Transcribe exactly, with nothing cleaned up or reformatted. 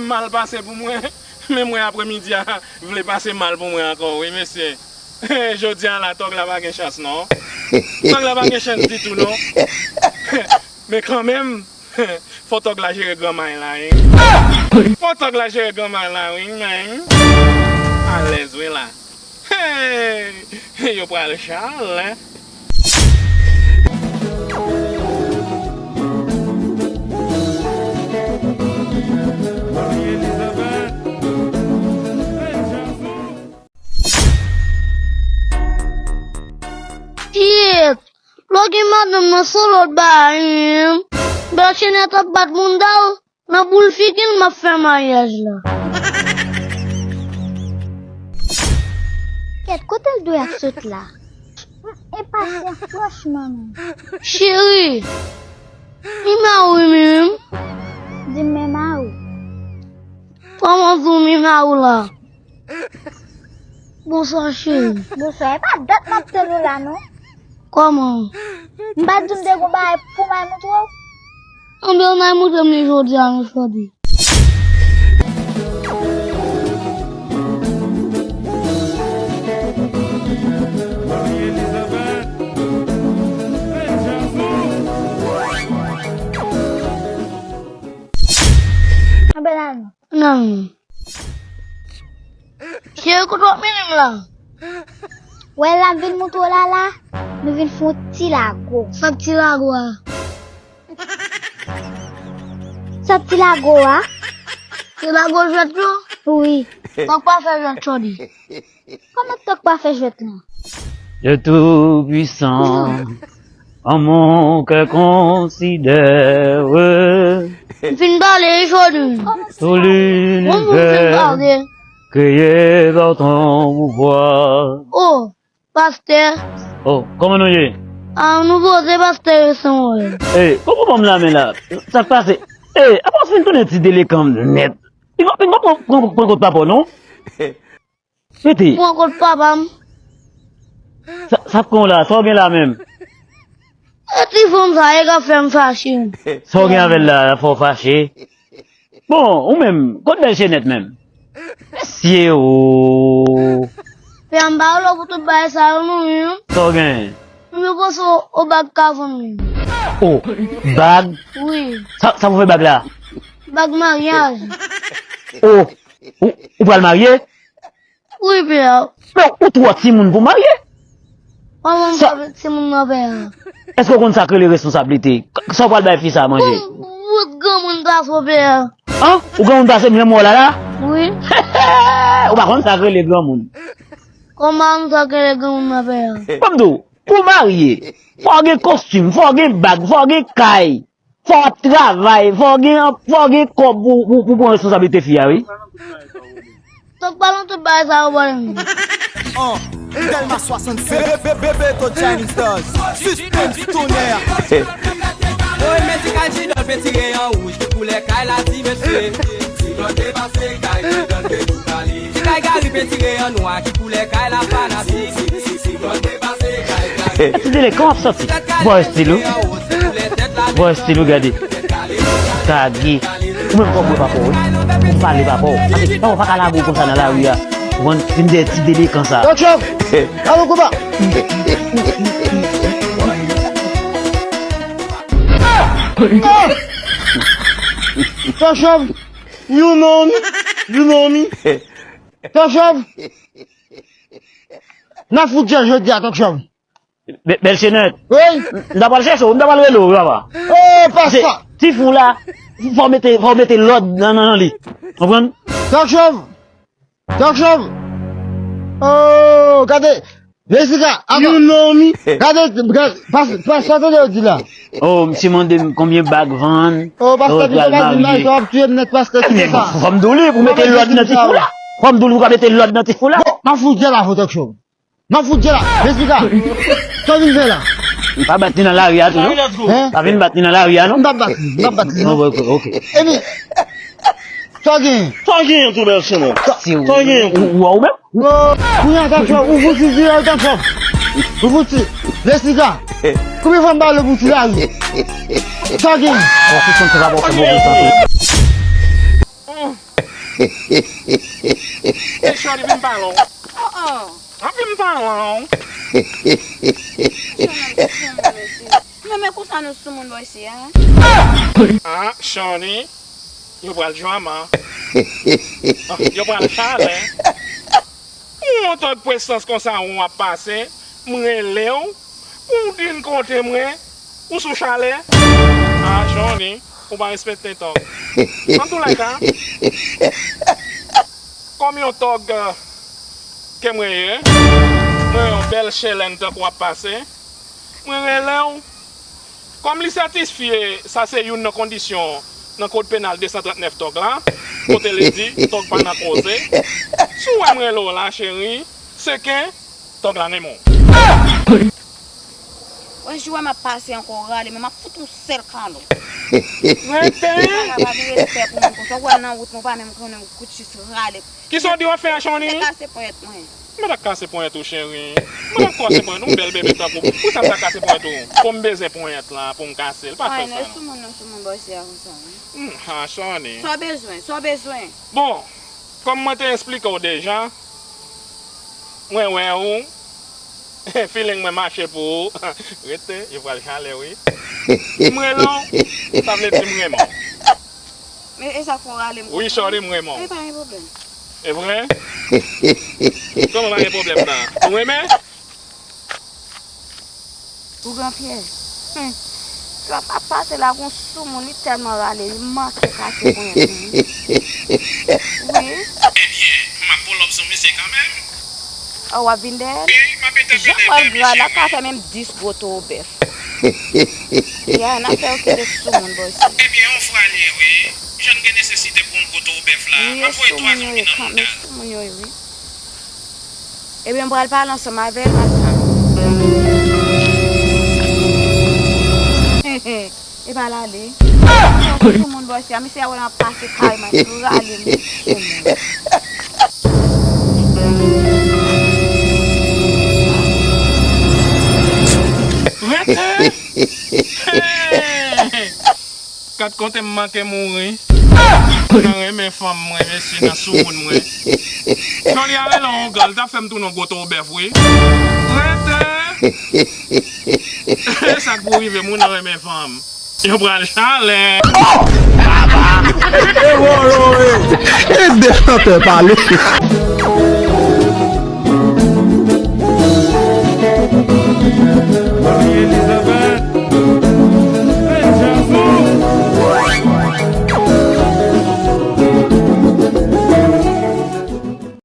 mal pase pou mwen, men mwen apremidi a vle pase mal pou mwen ankò, wi, mesye. Jodi a la, tòg la pa gen chans, non. Tòg la pa gen chans ditou, non. Men kanmenm, fò tòg la jere granmay la, wi. Fò tòg la jere granmay la, wi, men. Alèz, wi, la. Hey! Yo pral chale. Shit! Lògin madanm nan se lòt bagay, wi. Bèl chenèt ap bat bounda w. Nan boul figi l m ap fè maryaj la. Kèt, kote l dwe ap sot la? M enpasyan franchman, menm. Cheri, mi mari wi, menm. Di m men mari. Kòman di w mi mari w la? Bonswa, cheri. Bonswa, e pa dat m ap tann ou la, non. Kòman? M pa t di w m te gon bagay pou m al montre w? Anben, w al montre m li jodi a, mèkredi. Anben, al non. Nan. Cheri, kote w ap mennen m la? Wè la m vin montre w la la, nou vin fè yon ti lago. Sa k ti lago a? Sa k ti lago a? Ti lago jwèt yo? Wi. Tòg pa fè jwèt, Chòdi. Kòman tòg pa fè jwèt lan? Le Tout-Puissant, en mon cœur considère. M fin pale, wi, Chòdi. Tout l'univers créé par ton pouvoir. Oh, pastè. Oh, kòman nou ye? Ah, nou poze, pastè, yo san wè. Ey, kòman ban m lamen la? Sa k pase? Ey, apa w fin tounen ti delekan nèt? Li pa, li pa pran, pran, pran kont papa w, non? Rete. Pran kont papa m. Sa, sa k pran w la? Sa w gen la menm? E ti fanm sa, e k ap fè m fache. Sa w gen avè l la, fè w fache? Bon, ou menm, kot bèl chenèt menm? Mesye o! Pè a, m pa rele w pou tout bagay sa yo non, wi. Sa w gen? M yo panse o, o bag ka vann wi. O, bag? Wi. Sa, sa pou fè bag la? Bag maryaj. O, ou, ou pral marye? Wi, pè a. Men ou twò timoun pou marye. Kòman m sa, twò timoun nan, pè a? Èske w konn sa k rele responsablite? K-, sa w pral bay fi sa a manje? Bon, bout granmoun pase w, pè a. An? Ou granmoun pase m, jan m wè w la la? Wi. Ou pa konn sa k rele granmoun. Kòman m sa k rele granmoun nan, pè a? Ban m di w, pou w marye, fò w gen kostim, fò w gen bag, fò w gen kay. Fò w ap travay, fò w gen, fò w gen kòb pou, pou, pou pran responsablite fi a, wi. Tòg pa nan tout bagay sa yo, bòlèm. An, Dèlma swasannsenk, bebe, bebe, to Chinese Stars. Suspense tonnerre. Woy, medikal Jidòl pentire an wouj, ki koulè kay la, ti mesye? Ti Gary pentire an nwa, ki koulè kay la fanatik. Ti Dele, kòman w ap sòti? Bò estil ou. Bò estil ou, gade. Kage. Ou menm fò w bwè papa w, wi. Ou pale papa w. Pase papa w pa ka lage w konsa nan lari a. Ou konn vin dèyè ti delekan sa. Tòg Chòv! Alon konba! Tòg Chòv! You know me, you know me. Tòg Chòv, n ap fout jè jodi a, Tòg Chòv. Bè-, bèl chenèt. Wi. M ta pral chèche w, m ta pral rele w, papa. Oh, pastè. Ti fou la, fò w mete, fò w mete lòd nan, nan, nan li. Konprann? Tòg Chòv. Tòg Chòv. Oh, gade. Jessica, you know me. Gade, gade, pas-, pastè, tande yo di la. Oh, misye mande m konbyen bag vann. Oh, pastè, pito pa vin la, w ap tiye m nèt, pastè, kite sa. Fò m di w li pou mete lòd nan ti fou la. Fò m di w li pou ka mete lòd nan ti fou la. Bon, m ap fout jè la, Tòg Chòv. M ap fout jè la. Jessica, sa w vin fè la? M pa bat li nan lari a tou, non? Hein? Pa vin bat li nan lari a, non? M p ap bat li, m p ap bat li, non. Oh, ok, ok. Epi, sa w genyen? Sa w genyen tou, bèl chenèt? Sa w genyen tou? Ou, ou, ou menm? Oh, kounye a, Tòg Chòv, ou fouti di, Tòg Chòv. Ou fouti. Jessica, konbyen fwa m pale pou ti lari? Sa w genyen? Bon, se konn se pa bon, se bon, bon, bon. Hey, shorty, vin pale w. Oh, oh. An, vin pale w. Shorty, m sou moun, mesye. Men, men konsa nou sou moun bò isi a. Ah, shorty, yo pral drama. Ah, yo pral chalè. Ou yon tòg presans konsa ou ap pase, m rele w, pou w vin kote mwen, ou sou chalè. Ah, Johnny, ou pa respekte tòg. Antoulèka, kòm yon tòg, eh, ke mwen ye, mwen yon bèl chelèn tankou w ap pase, mwen rele w. Kòm li satisfye, sa se youn nan kondisyon nan kòd penal de san trant nèf tòg la, kote li di tòg pa nan koze. Si w wè m rele w la, cheri, se ke tòg la renmen w. Wè, jou a m ap pase ankò rale, men m ap fout yon sèl kalo. Rete! Sa pa gen respè pou moun konsa. W wè nan wout, mwen pa menm konnen, ou kout jis rale. Kisa w di w ap fè a, Shoni? Te kase ponyèt mwen. Mwen ta kase ponyèt ou, cheri. Mwen ta kase ponyèt ou, bèl bebe tankou. Pou sa m ta kase ponyèt ou? Pou m bezwen ponyèt la, pou m kase l. Pa fè sa, non. Ay, non, sou moun, non, sou moun, bòsye a konsa, wi. Hmm, ha, Shoni. Sa w bezwen, sa w bezwen. Bon, kòm mwen te eksplike w deja, mwen wè ou, feeling mwen mache pou ou. Rete, yo pral chalè, wi. M rele w, sa vle di m renmen w. Men e sa k fè w rale m konsa? Wi, shorty, m renmen w. E pa gen pwoblèm. E vre? Kòman pa gen pwoblèm nan? Ou renmen? Ougan Pyè. Hmm. Sa pa pase la, gon soumoun, li tèlman rale, li manke kase ponyèt mwen. Wi. Ebyen, m ap pull up sou misye kanmenm. Oh, w ap vin dèyè l? Wi, m ap entèpele mesye. Jan m wè l gra la, ka fè menm dis gwo towo bèf. Ya, n ap fè yo kite soumoun bò isi. Ebyen, yon fwa l ye, wi. Jèn gen nesesite pou yon gwo towo bèf la. M ap voye twa zonbi nan mouda l. Wi, e soumoun yo ye kanmenm, soumoun yo ye, wi. Ebyen, m pral pale ansanm avè l, m ap tann. Epa l ale. Soumoun bò isi a, misye a wè m ap pase kareman, epi rale m, soumoun. Rete! Hey! Gad kote m manke mouri. Nan renmen fanm mwen, mesye, nan soumoun mwen. Jòni a rele yon gang, l t ap fè m tounen yon gwo towo bèf, wi. Rete! E sa k pou rive moun nan renmen fanm. Yo pral chalè. E wolo, e. E de chantè pale.